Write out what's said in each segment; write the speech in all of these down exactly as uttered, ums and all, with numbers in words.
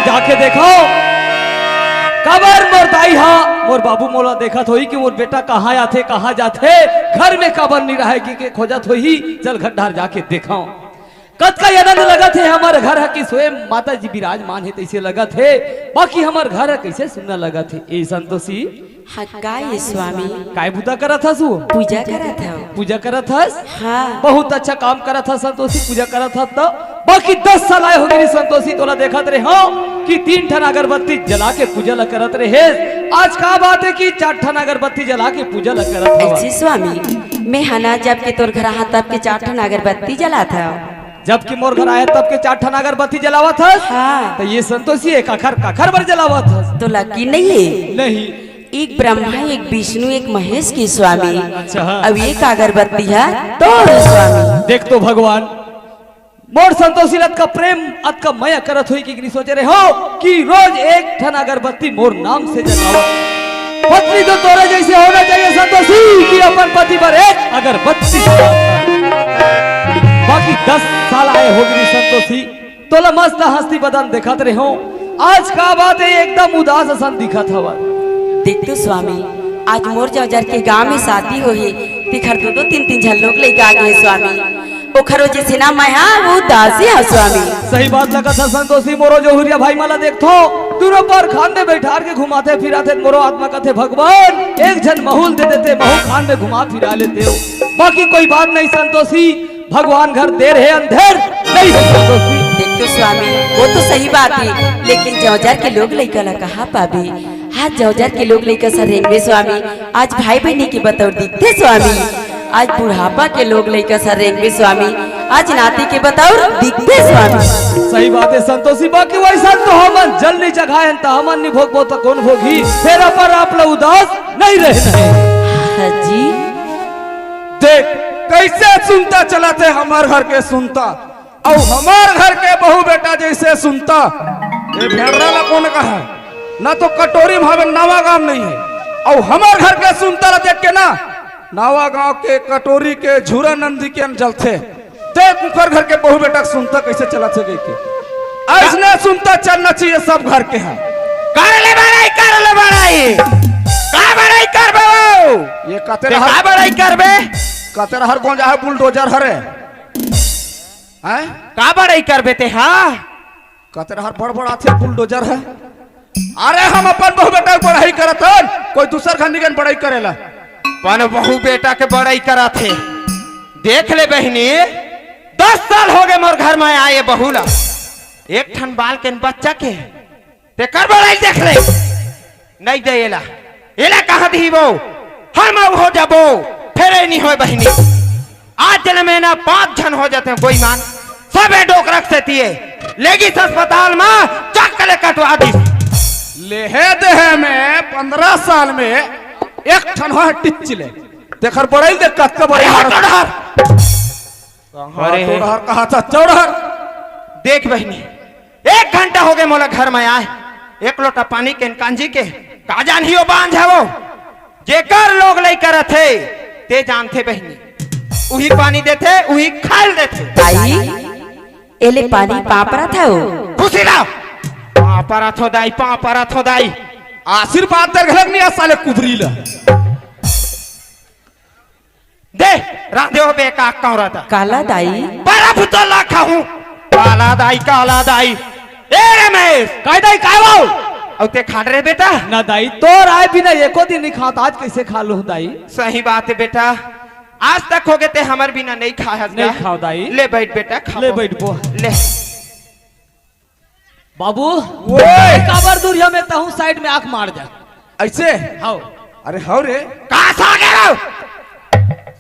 जाके देखव, काबर मोर दाई हा, मोर बाबू मोला देखत होही कि मोर बेटा कहाँ आथे, कहाँ जाथे, घर में काबर नइ रहय कहिके खोजत होही। चल घर डहर जाके देखव। कतका आनंद लगत हे हमर घर ह कि स्वयं माता जी विराजमान हे तइसे लगत हे, बाकी हमर घर ह कइसे सुन्ना लगत हे। ए संतोषी, हाँ, का ये स्वामी? काय बुता करत हस वो? पूजा करत हव। पूजा करत हस? हाँ। बहुत अच्छा काम करत हस संतोषी, पूजा करत हस त। बाकी दस साल आए होगे रे संतोषी, तोला देखत रेहेंव कि तीन ठन अगरबत्ती जला के पूजा ल करत रेहेस। आज का बात हे कि चार ठन अगरबत्ती जला के पूजा ल करत हवस? ऐसे स्वामी, मैं हना जब के तोर घर आहा तब के चार ठन अगरबत्ती जलात हव। जब कि मोर घर आए तब के चार ठन अगरबत्ती जलावत हस? हाँ। त ये संतोषी, ए काखर, काखर बर जलावत हस? तोला यकीन नइ हे? नहीं। एक ब्रह्मा, एक विष्णु, एक महेश के स्वामी। अच्छा, हाँ। अब एक अगरबत्ती हे तोर स्वामी। देख तो भगवान, मोर संतोषी ल अतका प्रेम, अतका मया करत होही कि नइ सोचे रेहेंव कि रोज एक ठन अगरबत्ती मोर नाम से जलावव। पत्नी तो तोरे जइसे होना चाहिए संतोषी, कि अपन पति बर एक अगरबत्ती जलावव। बाकी दस साल आए होगे रे संतोषी, तोला मस्त हंसती बदन देखत रेहेंव। आज का बात हे, एकदम उदास असन दिखत हवस। देख तो स्वामी, आज मोर जौजर के गांव में शादी होही, तेखर दो दो तीन तीन झन लोग लइका आगे हे स्वामी। ओखर वजह से ना मैं हा उदास हंव स्वामी। सही बात लगत हे संतोषी, मोरो जहुरिया भाई मन ला देखथंव, दूनों पर खांध में बइठार के घुमाथे फिराथे, मोरो आत्मा कथे भगवान एक झन महूं ल दे देते, महूं खांध में घुमा फिरा लेतेंव। बाकी कोई बात नहीं संतोषी, भगवान घर देर हे अंधेर नइ हे संतोषी। देख तो स्वामी, वो तो सही बात हे, लेकिन जौजर के लोग लइका ला कहाँ पाबे? आज जौजर के लोग लइका सन रेंगबे स्वामी, आज भाई बहिनी के बतौर दिखथे स्वामी, आज बुढ़ापा के लोग लइका सन रेंगबे स्वामी, आज नाती के बतौर दिखथे स्वामी। सही बात हे संतोषी, बाकी वइसन तो हमन जल नइ चघाएन त हमन नइ भोगबो त कोन भोगही? फेर अपन आप ला उदास नइ रहे नहीं। हाँ जी। देख, कइसे सुनता चलत हे हमर घर के सुनता, अउ हमर घर के बहू बेटा जइसे सुनता। ए भेड़रा ला कोन कहा? ना तो कटोरी म हवे, नवा गांव नइ हे, अउ हमर घर के सुनता ला देख के ना, नवा गांव के कटोरी के झूरा नंदी के अन जलथे। देख, उंकर घर के बहू बेटा के सुनता कइसे चलत हे कहिके। अइसने सुनता चलना चाहिए सब घर के हा। कर ले बड़ाई, कर ले बड़ाई। का बड़ाई करबे वो? ये कते ते रहर, का बड़ाई करबे? कते रहर गोंजा हे, बुलडोजर हरे। हैं? का बड़ाई करबे ते हा? कते रहर बड़बड़ाथे, बुलडोजर हे। अरे, हम अपन बहू बेटा के बड़ाई करत हन, कोई दूसर घर निकन बड़ाई करेला। अपन बहू बेटा के बड़ाई करत हे। देख ले बहिनी, दस साल होगे मोर घर में आए बहू ला, एक ठन बाल के न बच्चा के, तेकर बड़ाई देख ले। नइ दे एला, एला कहाँ दिही वो? हम अउ हो जाबो, फेर ए नइ होय बहिनी। आज जन्म में ना पांच झन हो जाते हैं बेईमान, सबे डोकरा के सेती ए। लेगिस अस्पताल में, चक ले कटवा दिस। लेहे देहे में पंद्रह साल में एक ठन हो टिच ले। तेखर बड़ाई देख, कतका बड़े अरे हट मारत। डहर। कहाँ अरे तो हे। डहर, कहाँ तो डहर। देख बहिनी, एक घंटा होगे मोला घर में आए, एक लोटा पानी के न कांजी के, का जानही ओ बांझ हे वो। जेकर लोग लइका रथे, ते जानथे बहिनी। उही पानी देथे, उही खाए ल देथे। दाई, एले पानी पाँव परत हव। खुशी ला। पाँव परत हो दाई, पाँव परत हो दाई। आशीर्वाद दे घलक नइ आ साले कुबरी ला। दे, रांधे हो बे का कौरा ता। काला दाई। बड़ा भुतला खाहूं। काला दाई, काला दाई। ए रमेश। काय दाई, काय वो? अउ ते खात रहे बेटा? ना दाई, तोर आए बिना एको दिन नइ खात, आज कइसे खा लूं दाई? सही बात हे बेटा, आज तक होगे ते हमर बिना नइ खाए हस नइ का? खाव दाई। ले बइठ बेटा, खा ले बइठ बो। ले। बाबू, ओए! काबर दूरिहा में तहूं side में आंख मार जा। अइसे? हव। अरे हव रे। का सागे रो?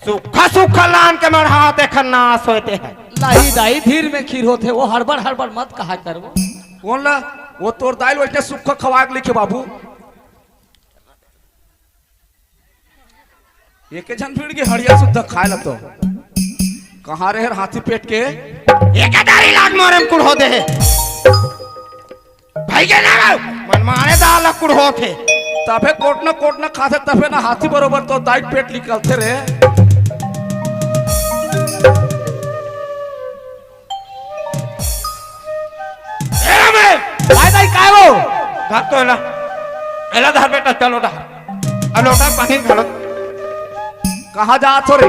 सूखा सूखा लान के मढ़ा तेखर नास होय ते हे। लाही दाई धीर में खीर होथे, वो हड़बड़ हड़बड़ मत कहा कर वो। कोन ला? वो तोर दाई ल वइसने सूखा खवाय के लिखे बाबू। एके झन भीड़ के हड़िया सुद्धा खाए ला तो। कहाँ रहे हाथी पेट के? एके दारी लाग मारे में कुढ़ो दे हे। भाई के ना रहो, मन मारे दाल ला कुढ़ो थे। तभे कोटना कोटना खाथे, तभे ना हाथी बरोबर तो दाई पेट निकलथे रे। ए रामे! काय दाई, अब तो एला, एला धर बेटा, चलो डहर। अब लोटा पानी घलो। कहाँ जात हो रे?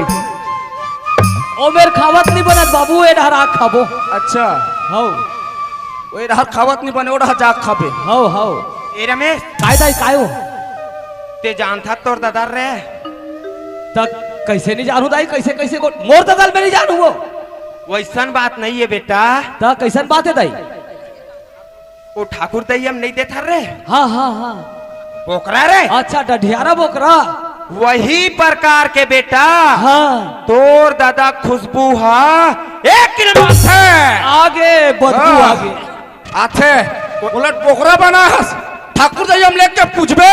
ओ मेर खावत नहीं बनत बाबू, ए डहर आके खाबो। अच्छा। हौ। ओ ए डहर खावत नहीं बने, ओ डहर जाके खाबे। हौ, हौ। ए रमेश। काय दाई, काय हो? ते जानथा तोर ददा रे? त कैसे नहीं जानू दाई, कैसे, कैसे को, मोर ददा ल मैं नहीं जानू वो। वैसन बात नहीं है बेटा। त कैसन बात है दाई? वो ठाकुर दई हम नहीं देथा रे। हाँ, हाँ, हाँ। बोकरा रे। अच्छा, डढियारा बोकरा। वही प्रकार के बेटा। हाँ। तोर दादा खुशबू हा एक किलो माथे। आगे बदबू हाँ। आगे। आथे। उलट बोकरा बनास। ठाकुर दई हम लेके पूछबे।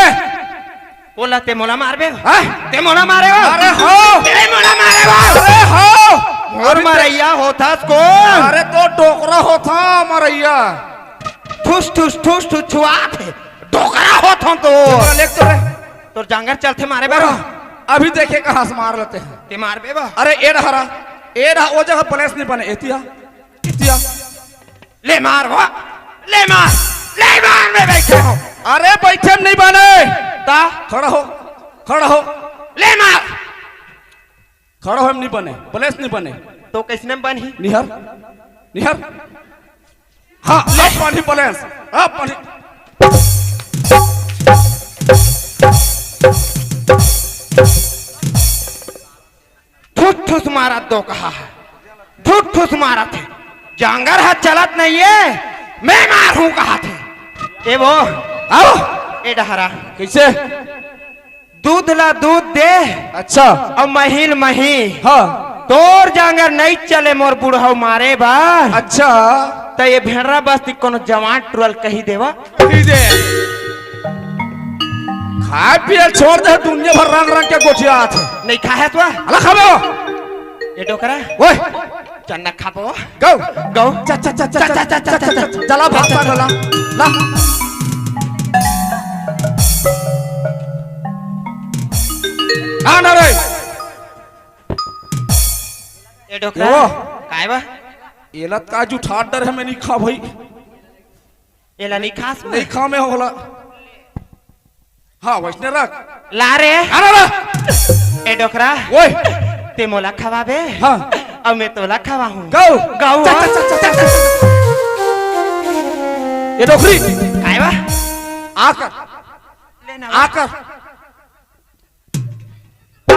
ओला ते मोला मारबे? हाँ? ते मोला मारे हो? अरे हो। ते मोला मारे हो? अरे हो। मोर अभी ते मरैया होथस कोन? अरे तो डोकरा होथा मरैया। ठुस, ठुस, ठुस, ठुस छुआत हे। डोकरा होथों तो। डोकरा लेग तो रे। तोर जांगर चलथे मारे बर। अभी देखे कहाँ से मार लेते हैं। ते मारबे बा? अरे ए डहरा, ए डहा, ओ जगह प्लेस नहीं बने, एतिया, एतिया। ले मार हो, ले मार, ले मार, मैं बैठे हो। अरे बैठे में नहीं बने। ता? खड़ा हो, खड़ा हो। ले मार। खड़ा हो, हम नहीं बने, प्लेस नहीं बने। तो कैसने में बनही? निहर, निहर। हाँ, ले। अब बनही प्लेस, अब बनही। ठुस ठुस मारत दोकहा हे, ठुस ठुस मारत हे। जांगर ह चलत नहीं है, मैं मारहूं कहाथे। ए वो, आओ। ए डहरा। कैसे? दूध ला दूध दे। अच्छा। अउ मही ल मही। हाँ। तोर जांगर नहीं चले मोर बुढ़ऊ मारे बर। अच्छा। त ये भेड़रा बस्ती कोनो जवान टुरल कही देवा। कही दे। खाए पिए छोड़ दे, दुनिया भर रंग रंग के गोठियात हे। नहीं खाहे तो? अला खाबे हो। ए डोकरा। ओए। चना खाबो। गौ। गौ। चा, चा, चा, चा, चा, चा, चा, चा, चा, चा। चला भात खा ला। ला। आ ना रे। ए डोकरा। यो। काय बा? एलत का जुठार डर है, मैं नहीं खा भाई। एला नहीं खास बा? नहीं खा मैं होला। हाँ, वैसने रख। ला रे। अरे रे। ए डोकरा। ओए। ते मोला खवाबे? हाँ। अब मैं तोला खवाहूँ। गौ। गौ। चल, चल, चल, चल, चल। ये डोकरी। काय बा? आकर। ले ना। आकर। आ।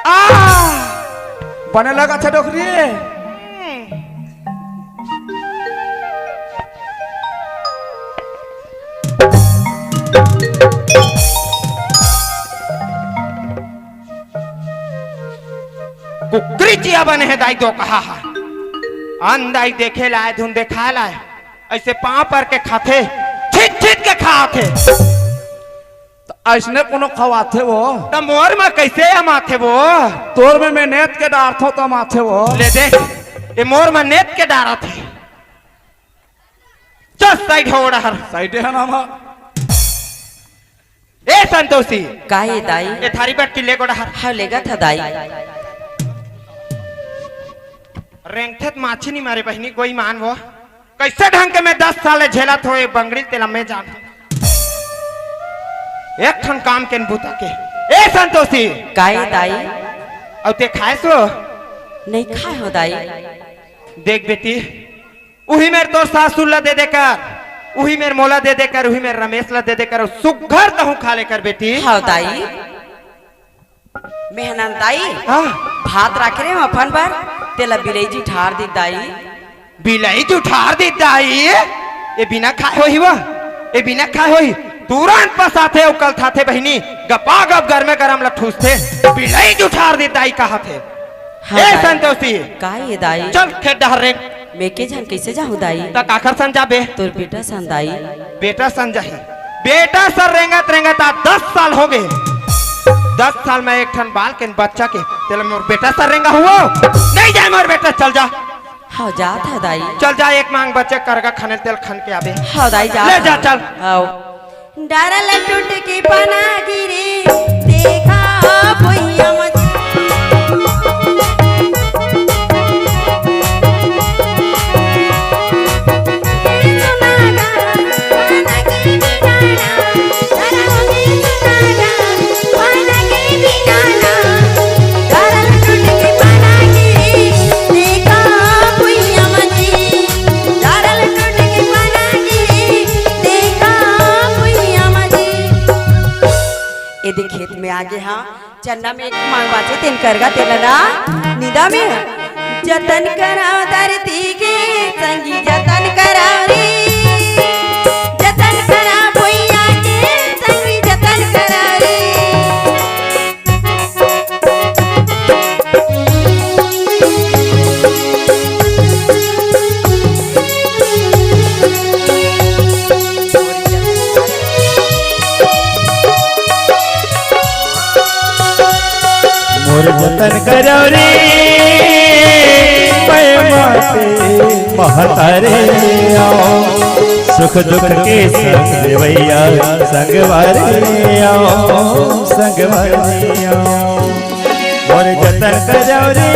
आ। बने लगा था डोकरी। कुकरी चिया बने हे दाई दोकहा। अन दाई देखे लाए धुन देखा लाए, ऐसे पाँव पर के खाथे, छीत छीत के खाथे। त अइसने कोनो खवाथे वो? त मोर म कइसे अमाथे वो? तोर में मैं नेत के डारथों त अमाथे वो। ले देख, ये मोर म नेत के डारत हे। चल साइड हो डहर। साइड है ना मा। ए संतोषी। का ये दाई? ये थारी बटकी ले गो डहर। हाँ, लेगत ह दाई। रेंगथे त माछी नहीं मारे बहिनी, गोई मान वो। कैसे ढंग के मैं दस साल ले झेलत हो, ये बंगड़ी तेला मैं जान। एक ठन काम के न बूता के। ए संतोषी। काय दाई? अउ ते खाए सो? नहीं खाए हो दाई। देख बेटी, उही मेर तोर सासुर ला दे देकर, उही मेर मोला दे देकर, उही मेर रमेश ला दे देकर, अउ सुग्घर तहूँ खा लेकर बेटी। हाँ दाई। मेहनन दाई, हाँ। भात राखे रे अपन बर, तेला बिलई जुठार दी दाई। बिलई जुठार दी दाई? ये बिना खाए होही वो? ये बिना खाए होही? तुरंत पसाथे अउ कलथाथे बहिनी, गपा गप गरमे गरम ला ठूसथे। बिलई जुठार दी दाई कहाथे। हाँ ए दाई। संतोषी। का ये दाई? चल खेत डहर रे। मैं के झन कैसे जाहूँ दाई? त काखर सन जाबे? तोर बेटा सन दाई। बेटा सन जाही। बेटा सर रेंगत रेंगत आज दस साल हो गए। दस साल में एक ठन बाल के बच्चा के तेला मोर बेटा सर रेंगा हुआ? नहीं जाए मोर बेटा, चल जा। हाँ, जात ह दाई। चल जा, एक मांग बच्चे करगा खने तेल खन के आबे। हाँ दाई, जात ले जा, ह। चल। हाँ। डारा ल टूट के पना गिरे, देखा भुइयां म। आगे हाँ, चन्ना में एक मांग बाचे, तेन करगा तेला ना निंदा में। जतन करा धरती के संगी, जतन करा रे, जतन करा भुइया के संगी, जतन करा रे। मोर जतन करव रे, मैं माते महतारे आओ, सुख दुख के संग देवैया, संगवारी आओ, संगवारी आओ। मोर जतन करव रे,